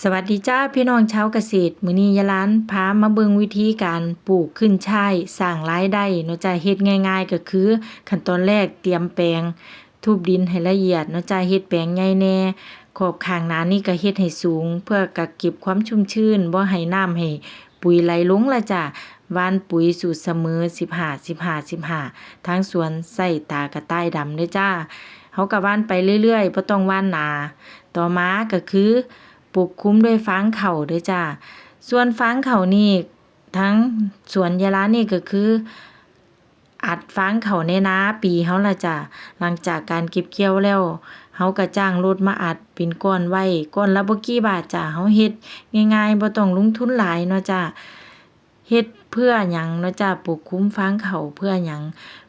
ສະຫວັດດີຈ້າ ພີ່ນ້ອງຊາວກະເສດ, ມື້ນີ້ຍາລານພາມາເບິ່ງວິທີການປູກຂຶ້ນຊ່າຍສ້າງລາຍໄດ້ເນາະຈ້າ. ເຮັດງ່າຍໆກໍຄື ຂັ້ນຕອນແລກຕຽມແປງ ທຸບດິນໃຫ້ລະອຽດເນາະຈ້າ, ເຮັດແປງໃຫຍ່ແດ່, ຂອບຂ້າງໜ້ານີ້ກໍເຮັດໃຫ້ສູງ ເພື່ອກັກເກັບຄວາມຊຸ່ມຊື່ນ ບໍ່ໃຫ້ນ້ຳໃຫ້ປຸຍໄຫຼລົງລະຈ້າ. ຫວ່ານປຸຍສູດສະເໝີ ສິບຫ້າ ສິບຫ້າ ສິບຫ້າ ທາງສວນໃຊ້ຕາກະຕ່າຍດຳເດີຈ້າ. ເຮົາກໍຫວ່ານໄປເລື້ອຍໆ ບໍ່ຕ້ອງຫວ່ານໜາ. ຕໍ່ມາກໍຄື ປົກຄຸມດ້ວຍຟາງເຂົ້າເດີຈ້າ. ສ່ວນຟາງເຂົ້ານີ້ ທາງສວນຍາລານີ້ກໍຄື ອັດຟາງເຂົ້າໃນນາປີເຮົາລະຈ້າ. ຫຼັງຈາກການເກັບກ່ຽວແລ້ວ ເຮົາກໍຈ້າງລົດມາອັດເປັນກ້ອນໄວ້, ກ້ອນລະບໍ່ກີ່ບາດຈ້າ. ເຮົາເຮັດງ່າຍໆ ບໍ່ຕ້ອງລົງທຶນຫຼາຍເນາະຈ້າ. ເຮັດເພື່ອຫຍັງເນາະຈ້າ? ປົກຄຸມຟາງເຂົ້າເພື່ອຫຍັງ?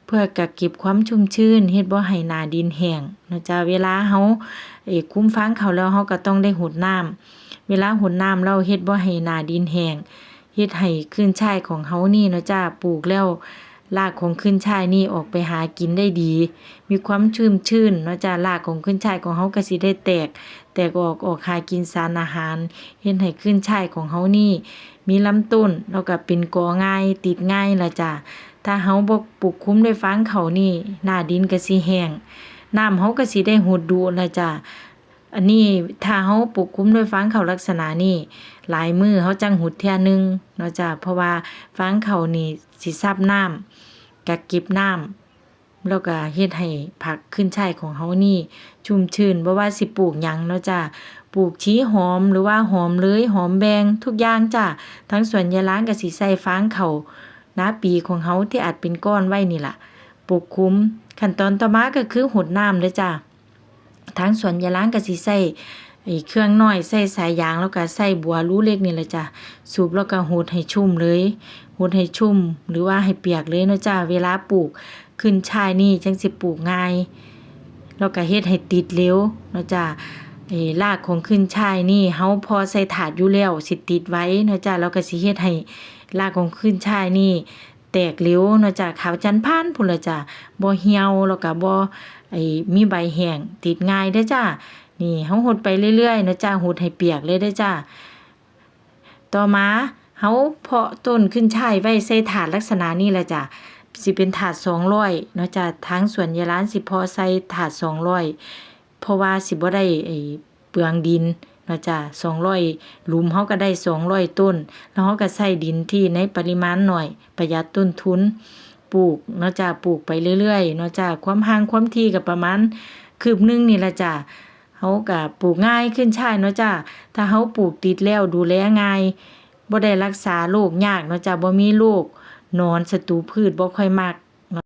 ເພື່ອກັກເກັບຄວາມຊຸ່ມຊື່ນ, ເຮັດບໍ່ໃຫ້ໜ້າດິນແຫ້ງເນາະຈ້າ. ເວລາເຮົາ ເອີ ຄຸມຟາງເຂົ້າແລ້ວ ເຮົາກໍຕ້ອງໄດ້ຫົດນ້ຳ. ເວລາຫົດນ້ຳແລ້ວ ເຮັດບໍ່ໃຫ້ໜ້າດິນແຫ້ງ, ເຮັດໃຫ້ຂຶ້ນຊ່າຍຂອງເຮົານີ້ເນາະຈ້າ ປູກແລ້ວ ລາກຂອງຂຶ້ນຊ່າຍນີ້ອອກໄປຫາກິນໄດ້ດີ, ມີຄວາມຊຸ່ມຊື່ນເນາະຈ້າ. ລາກຂອງຂຶ້ນຊ່າຍຂອງເຮົາກໍຊິໄດ້ແຕກ, ແຕກອອກ, ອອກຫາກິນສານອາຫານ, ເຮັດໃຫ້ຂຶ້ນຊ່າຍຂອງເຮົານີ້ມີລຳຕົ້ນ ແລ້ວກໍເປັນກໍງ່າຍ, ຕິດງ່າຍລະຈ້າ. ຖ້າເຮົາບໍ່ປົກຄຸມດ້ວຍຟາງເຂົ້ານີ້ ໜ້າດິນກໍຊິແຫ້ງ, ນ້ຳເຮົາກໍຊິໄດ້ຫົດດຸລະຈ້າ. ອັນນີ້ຖ້າເຮົາປົກຄຸມດ້ວຍຟາງເຂົ້າລັກສະນະນີ້ ຫຼາຍມື້ເຮົາຈັ່ງຫົດເທື່ອໜຶ່ງເນາະຈ້າ, ເພາະວ່າຟາງເຂົ້ານີ້ຊິຊັບນ້ຳ, ກັກເກັບນ້ຳ, ແລ້ວກໍເຮັດໃຫ້ຜັກຂຶ້ນຊ່າຍຂອງເຮົານີ້ຊຸ່ມຊື່ນ. ບໍ່ວ່າຊິປູກຫຍັງເນາະຈ້າ, ປູກຊີຫອມ ຫຼືວ່າຫອມເລີຍ, ຫອມແບງ, ທຸກຢ່າງຈ້າ. ທາງສວນຍາລານກໍຊິໃຊ້ຟາງເຂົ້ານາປີຂອງເຮົາທີ່ອັດເປັນກ້ອນໄວ້ນີ້ລະ ປົກຄຸມ. ຂັ້ນຕອນຕໍ່ມາກໍຄືຫົດນ້ຳເດີຈ້າ. ທາງສວນຍາລານກໍຊິໃຊ້ ເອີ ເຄື່ອງນ້ອຍ, ໃຊ້ສາຍຢາງ ແລ້ວກໍໃຊ້ບົວຮູເລັກນີ້ລະຈ້າ, ສູບແລ້ວກໍຫົດໃຫ້ຊຸ່ມເລີຍ, ຫົດໃຫ້ຊຸ່ມ ຫຼືວ່າໃຫ້ປຽກເລີຍເນາະຈ້າ. ເວລາປູກຂຶ້ນຊ່າຍນີ້ຈັ່ງຊິປູກງ່າຍ, ແລ້ວກໍເຮັດໃຫ້ຕິດເລັວເນາະຈ້າ. ເອີ ລາກຂອງຂຶ້ນຊ່າຍນີ້ ເຮົາພໍໃສ່ຖາດຢູ່ແລ້ວ ຊິຕິດໄວເນາະຈ້າ, ແລ້ວກໍຊິເຮັດໃຫ້ລາກຂອງຂຶ້ນຊ່າຍນີ້ ແຕກເລັວເນາະຈ້າ, ຂາວຈັນພານພຸ້ນລະຈ້າ, ບໍ່ຫ່ຽວ ແລ້ວກໍບໍ່ ໄອ້ ມີໃບແຫ້ງ, ຕິດງ່າຍເດີຈ້າ. ນີ້ເຮົາຫົດໄປເລື້ອຍໆເນາະຈ້າ, ຫົດໃຫ້ປຽກເລີຍເດີຈ້າ. ຕໍ່ມາເຮົາເພາະຕົ້ນຂຶ້ນຊ່າຍໄວ້ໃສ່ຖາດລັກສະນະນີ້ລະຈ້າ, ຊິເປັນຖາດສອງຮ້ອຍເນາະຈ້າ. ທາງສວນຍາລານຊິເພາະໃສ່ຖາດສອງຮ້ອຍ ເພາະວ່າຊິບໍ່ໄດ້ ໄອ້ ເປືອງດິນເນາະຈ້າ. ສອງຮ້ອຍ ຫຼຸມເຮົາກໍໄດ້ສອງຮ້ອຍຕົ້ນ, ແລ້ວເຮົາກໍໃຊ້ດິນທີ່ໃນປະລິມານໜ້ອຍ, ປະຢັດຕົ້ນທຶນ, ປູກເນາະຈ້າ, ປູກໄປເລື້ອຍໆເນາະຈ້າ. ຄວາມຫ່າງຄວາມຖີ່ກໍປະມານຄືບໜຶ່ງນີ້ລະຈ້າ. ເຮົາກໍປູກງ່າຍຂຶ້ນຊ່າຍເນາະຈ້າ. ຖ້າເຮົາປູກຕິດແລ້ວດູແລງ່າຍ, ບໍ່ໄດ້ລັກສາໂລກຍາກເນາະຈ້າ, ບໍ່ມີໂລກໜອນ, ສັດຕູພືດບໍ່ຄ່ອຍມັກ